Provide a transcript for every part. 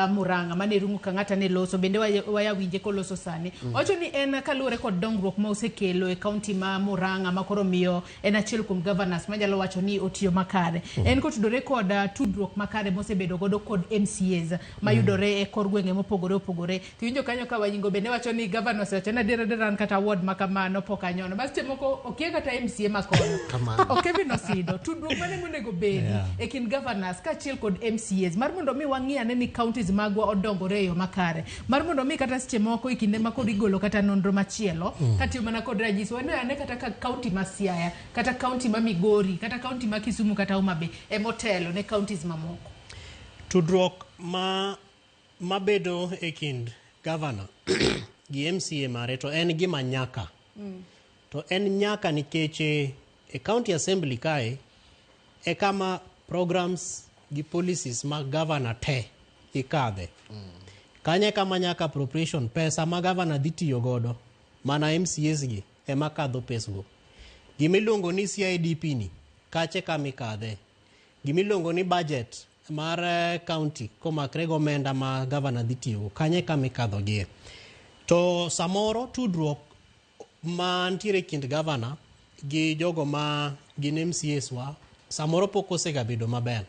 Murang'a mane Irungu Kang'ata ne loso bende waya winje koloso sani. Owacho ni en kaluwore kod dongruok ma osekelo e kaunti ma Murang'a ma koro miyo en achiel kuom governors manyalo wacho ni otiyo makare. En kotudore kod tudruok makare mosebedo godo kod MCAs mayudore e kor gwenge mopogore opogore. Tiwinjo kanyo ka Wanyingo bende wacho ni governor osewacho ni adier adier an kata ward ma kamano pok anyono. Ma seche moko okia kata MCA ma kono. Kamano. Ok Kevin Osido, tudruok mane monego bedi e kind governors kaachiel kod MCAs mar mondo mi wang'i ane ni counties magwa odongore e yo makare. Mar mondo mi kata seche moko e kinde ma koro igolo kata nonro machielo katiyo mana kod ranyisi wane ane kata ka county ma Siaya, kata county ma Migori, kata county ma Kisumu kata Homa Bay emotelo ne counties mamoko. Tudruok ma mabedo e kind gavana gi MCA mare to en gima nyaka. To en nyaka nikech e county assembly kae e kama programs gi policies mag gavana te ikadhe. Kanyo e kama nyaka appropriation pesa ma gavana dhi tiyo godo mana MCAs gi ema kadho pesgo. Gimiluongo ni CIDP ni kache kama ikadhe. Gimiluongo ni budget mar county komakre gi omenda ma gavana dhi tiyogo kanyo e kama ikadhogie. To samoro tudruok mantiere e kind gavana gi jogo ma gin MCAs wa samoro pok osegabedo maber.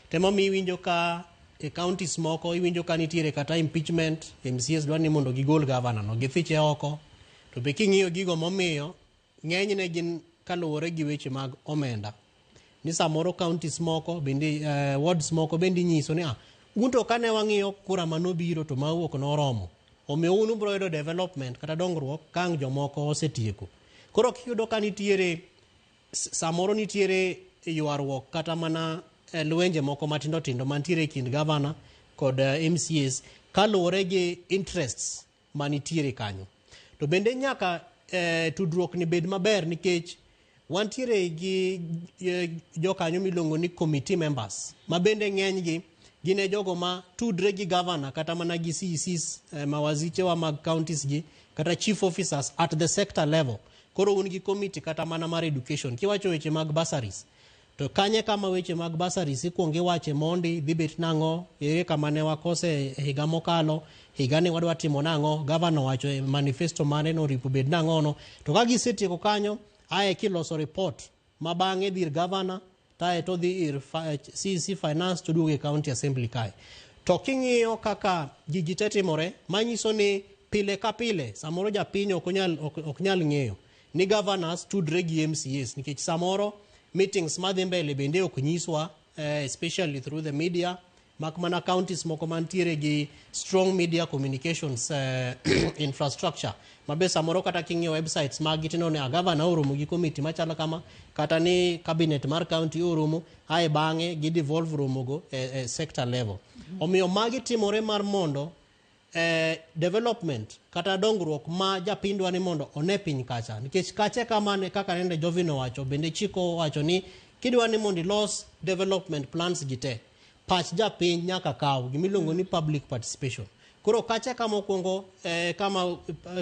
Temomiyo iwinjo ka e counties moko iwinjo ka nitiere kata impeachment, MCAs dwa ni mondo gigol gavana no githiche oko. To be king'iyo gigo momiyo ng'enyne gin kaluwore gi weche mag omenda. Ni samoro counties moko bende wards moko bende inyiso ni ah, un to kane wang'iyo kura manobiro to mawuok noromo. Omiyo un ubiro yudo development kata dongruok ka ang' jomoko osetieko. Koro kiyudo ka nitiere samoro nitiere ywaruok kata mana lwenje moko matindo tindo mantiere e kind gavana kod MCAs kaluwore gi interests manitiere kanyo. To bende nyaka tudruok ni bed maber nikech wantiere gi jokanyo miluongo ni committee members ma bende ng'enygi gin e jogo ma tudre gi gavana kata mana gi CECs mawazichewa mag counties gi kata chief officers at the sector level. Koro un gi committee kata mana mar education. Kiwacho weche mag bursaries to kanye kama weche mag bursaries ikuongo iwache mondi dhi bet nang'o, ere kama ne wakose higa mokalo, higa ni wadwa timo nang'o, gavana owacho e manifesto mare ni oripo bed nang'ono. To ka gisetieko kanyo, ae kiloso report ma bang'e dhi ir gavana tae to dhi ir CEC finance to duogo e county assembly kae. To king'iyo kaka gigi te timore, manyiso ni pile ka pile samoro japiny ok nyal ng'eyo ni governors tudre gi MCAs nikech samoro meetings madhi mbele bende ok nyiswa especially through the media mak mana counties moko mantiere gi strong media communications infrastructure mabe samoro kata king'iyo websites mag gi tineno ni a governor oromo gi committee machalo kama kata ni cabinet mar county oromo ae bang'e gi devolve romogo e sector level. Omiyo magi timore mar mondo development kata dongruok ma japiny dwa ni mondo one piny kacha nikech kacha kama ne kaka nende Jovin owacho bende chik owacho ni kidwa ni mondo ilos development plans gi te pach japiny nyaka kaw gimiluongo ni public participation. Koro kacha kama okwongo kama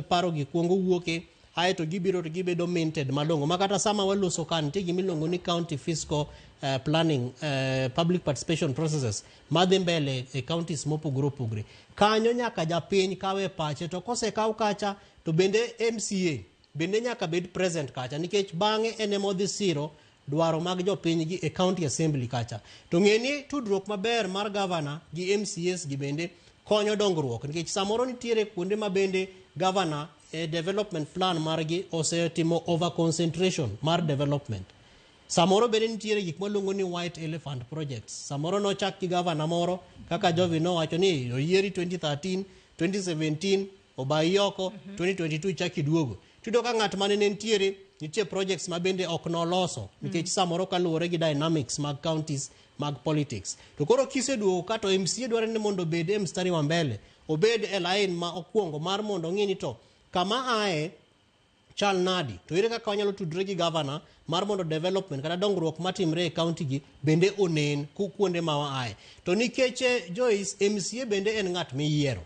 paro gi kwongo wuoke aeto gibiro to gibedo minted malong'o ma kata sama waloso ka nitie gimiluongo ni county fiscal planning public participation processes madhi mbele e counties mopogore opogore. Kanyo nyaka japiny kawe pache to kosekaw kacha to bende MCA bende nyaka bed present kacha nikech bang'e en ema odhi siro dwaro mag jopiny gi e county assembly kacha. To ng'e ni tudruok maber mar governor gi MCAs gi bende konyo dongruok nikech samoro nitiere kuonde ma bende governor e development plan margi osetimo over concentration mar development. Samoro bende nitiere gik maluongo ni white elephant projects. Samoro nochak gi governor moro kaka Jovi nowacho ni oyieri 2013, 2017 obayi oko, 2022 ichak iduogo. Tiyudo ka ng'at mane ne nitiere nitie projects ma bende ok noloso nikech samoro kaluwore gi dynamics mag counties mag politics. To koro kiseduogo ka to MCA dwaro ni mondo obed e mstari wa mbele, obed e line ma okwongo mar mondo ong'i ni to kama ae chal nadi to ere kaka wanyalo tudre gi governor mar mondo development kata dongruok matimre e county gi bende onen kuonde ma waaye. To nikech Joyce, MCA bende en ng'at miyiero.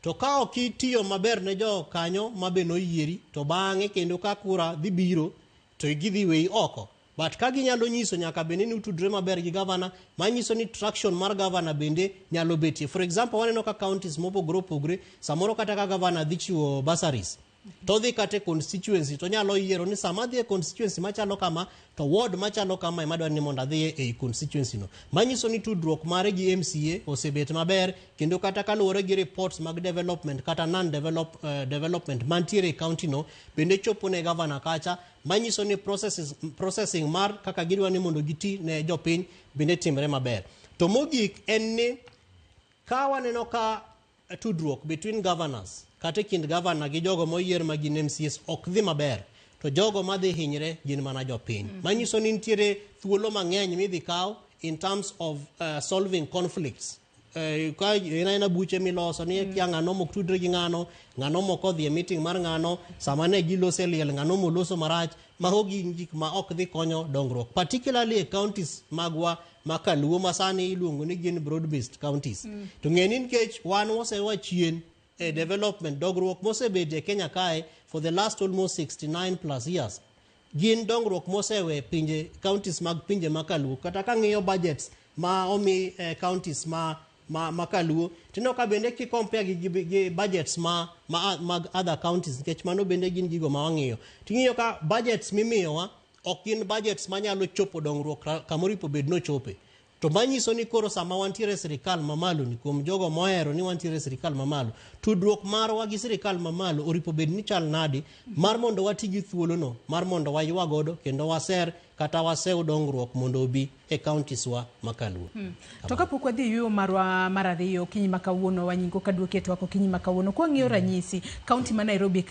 To ka ok itiyo maber ne jo kanyo ma be noyieri to bang'e kendo ka kura dhi biro to gidhi weyi oko. But ka ginyalo nyiso nyaka bende ni utudre maber gi gavana, manyiso ni traction mar gavana bende nyalo betie. For example, waneno ka counties mopogore opogore, samoro kata ka gavana dhi chiwo bursaries, to odhi kata e constituency to onyalo yiero ni sama adhi e constituency machalo kama to ward machalo kama ema adwaro ni mondo adhiye ei constituency no. Manyiso ni tudruok mare gi MCA osebet maber kendo kata kaluwore gi reports mag development kata non development mantiere e county no bende chopo ne gavana kacha manyiso ni processing mar kaka gidwa ni mondo giti ne jopiny bende timre maber. To mogik en ni ka waneno ka tudruok between governors kata e kind governor gi jogo moyier ma gin MCAs ok dhi maber to jogo madhi hinyre gin mana jopiny. Manyiso ni nitiere thuolo mang'eny midhi kaw in terms of solving conflicts. Ka en aena buche miloso ni kia ng'ano mok tudre gi ng'ano, ng'ano mok odhi e meeting mar ng'ano, sama ne giloso e liel ng'ano moloso marach, mago gin gik ma ok dhi konyo dongruok. Particularly e counties magwa ma kaluo ma sani iluongo ni gin broad based counties. To ng'e ni nikech wan wasewa chien e development dongruok mosebedo e Kenya kae for the last almost 69 plus years gin dongruok mosewe pinje counties mag pinje ma kaluo kata ka ng'iyo budgets ma omi counties ma kaluo tineno ka bende ki compare gi budgets ma mag other counties nikech mano bende gin gigo ma wang'iyo ting'iyo ka budgets mimiyowa ok gin budgets manyalo chopo dongruok kamoripo bed nochope to manyiso ni koro sama wantiere e sirikal mamalo ni kuom jogo mohero ni wantiere e sirikal mamalo tudruok marwa gi sirikal mamalo oripo bed ni chal nadi mar mondo wati gi thuolono mar mondo waywa godo kendo waser kata wasew dongruok mondo obi e counties wa ma kaluo. To kapok wadhi e yueyo marwa mar ariyo okinyi ma kawuono wanyingo kaduoki e twak okinyi ma kawuono kwang'iyo ranyisi kaunti ma Nairobi.